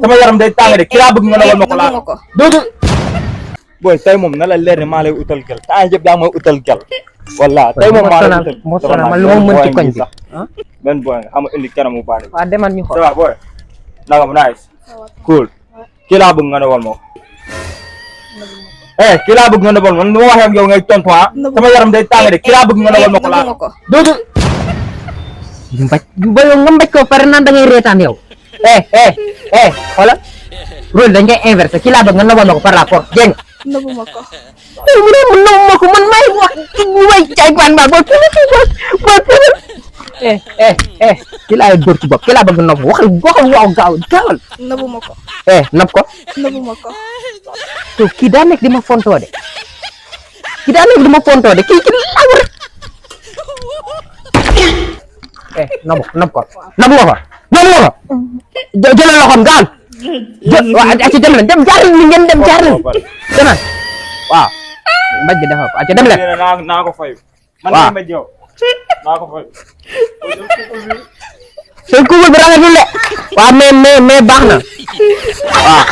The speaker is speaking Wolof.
sama yaram day tàng de ki laa bëgg nga nawal ma ko laa doodu booy tey moom na la leer ne maa lay utal gel temps yëpp daa may utal gel walla tey moom maa lay utal moo sonal man lu ma mën ci koñ bi benn booy nga xam nga indi kanam mu baax waaw demal ñu xool ça va booy naka mu nice cool ki laa bëgg nga nawal ma ko ki laa bëgg nga nawal man nu ma waxee ak yow ngay tontu sama yaram day tàng de ki laa bëgg nga nawal ma ko laa doodu mbaj ba yow nga mbaj ko pare naan da ngay reetaan yow xoolal rôle dañ koy inversé ki laa bëgg nga nawal ma ko par la force dégg nga nëbbu ma ko. mu ne mu nëbbu ma ko man may wax way cay pan ba boo ki laa dóor ci bopp ki laa bëgg nopp waxal waaw gaawal nëbbu ma ko. nopp ko nëbbu ma ko. to kii daa nekk di ma fontoo de kii laa war nopp ko jëlal loxoom gaal waaw acca dem leen dem jaar leen li ngeen dem jaar leen demal waaw mbaj bi dafa ko acca dem leen naa ko fay man waaw ma jow naa ko fay seen couple bi rafetul de waaw mais baax na waaw